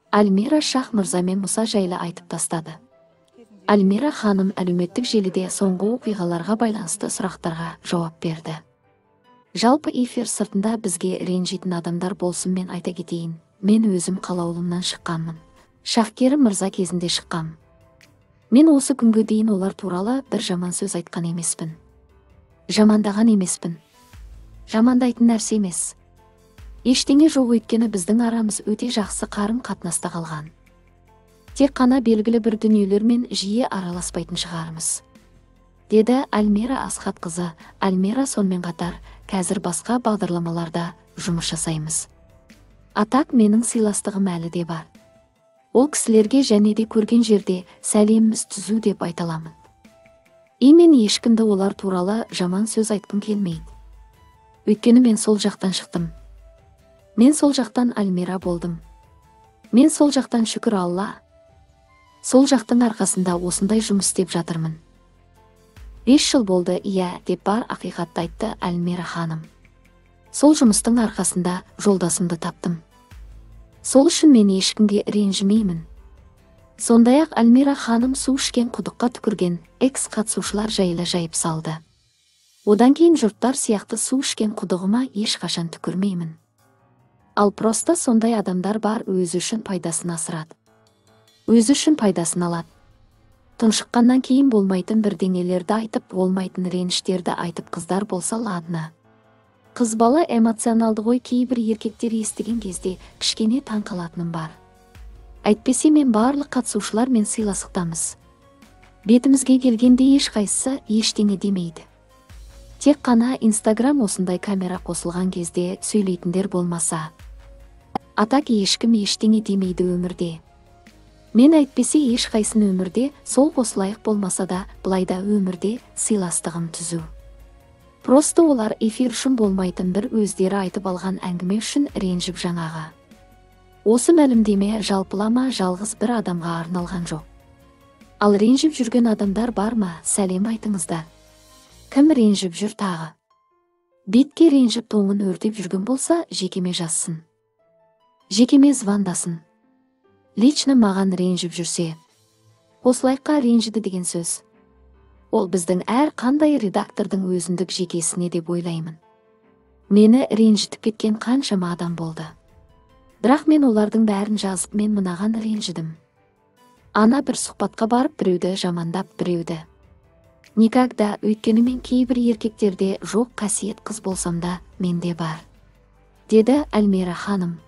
Альмира Шах мырза мен Мұса жайлы айтып тастады. Альмира ханым әлеуметтік желіде соңғы оқиғаларға байланысты сұрақтарға жауап берді. Жалпы, эфир сыртында бізге ренжитін адамдар болсын, мен айта кетейін, мен өзім Қалаулымнан шыққанмын. Шахкерім мырза кезінде шыққам. Мен осы күнге дейін олар туралы бір жаман сөз айтқан емеспін. Жамандаған емеспін. Жамандайтын нәрсе емес. Ештеңе жоқ, өйткені біздің арамыз өте жақсы қарым қатынаста қалған. Тек қана белгілі бір дүниелермен жиі араласпайтын шығармыз, деді Альмира Асхатқызы. Альмира сонымен қатар, қазір басқа бағдарламаларда жұмыс жасаймыз. А так менің сыйластығым әлі де бар. Ол кісілерге және де көрген жерде сәлеміміз түзу деп айта аламын. И мен ешкімді олар туралы жаман сөз айтқым келмейді. Өйткені мен сол жақтан шықтым. Мен сол жақтан Альмира болдым. Мен сол жақтан, шүкір Алла, сол жақтың арқасында осындай жұмыс істеп жатырмын. 5 жыл болды, иә, деп бар ақиқатты айтты Альмира ханым. Сол жұмыстың арқасында жолдасымды таптым. Сол үшін мен ешкімге ренжімеймін. Сондай-ақ Альмира ханым су ішкен құдыққа түкірген экс қатысушылар жайлы жайып салды. Одан кейін жұрттар сияқты су ішкен құдығыма ешқашан түкірмеймін. Ал просто сондай адамдар бар, өзі үшін пайдасын асырады. Өзі үшін пайдасын алады. Тұншыққаннан кейін болмайтын бірдеңелерді айтып, болмайтын реніштерді айтып, қыздар болса, ладно. Қыз бала эмоционалды ғой, кейбір еркектер естіген кезде кішкене таң қалатыным бар. Әйтпесе мен барлық қатысушылармен сыйластықтамыз. Бетімізге келгенде ешқайсысы ештеңе демейді. Тек қана Инстаграм осындай камера қосылған кезде сөйлейтіндер болмаса. А так ешкім ештеңе демейді өмірде. Мен әйтпесе ешқайсын өмірде сол қосылайық болмаса да, былайда өмірде сыйластығым түзу. Просто олар эфир үшін болмайтын бір өздері айтып алған әңгіме үшін ренжіп жаңағы. Осы мәлімдеме жалпылама, жалғыз бір адамға арналған жоқ. Ал ренжіп жүрген адамдар бар ма, сәлем айтыңыздар. Кім ренжіп жүр тағы? Бетке ренжіп, тоңын өртеп жүрген болса, жекеме жазсын. Жекеме звондасын. Лично маған ренжіп жүрсе. Қосылайыққа ренжіді деген сөз. Ол біздің әр қандай редактордың өзіндік жекесіне деп ойлаймын. Мені ренжітіп кеткен қаншама адам болды. Бірақ мен олардың бәрін жазып, мен мынаған ренжідім. Ана бір сұхбатқа барып, біреуді жамандап, біреуді. Никогда, өйткені мен кейбір еркектерде жоқ қасиет қыз болсам да, менде бар, деді Альмира ханым.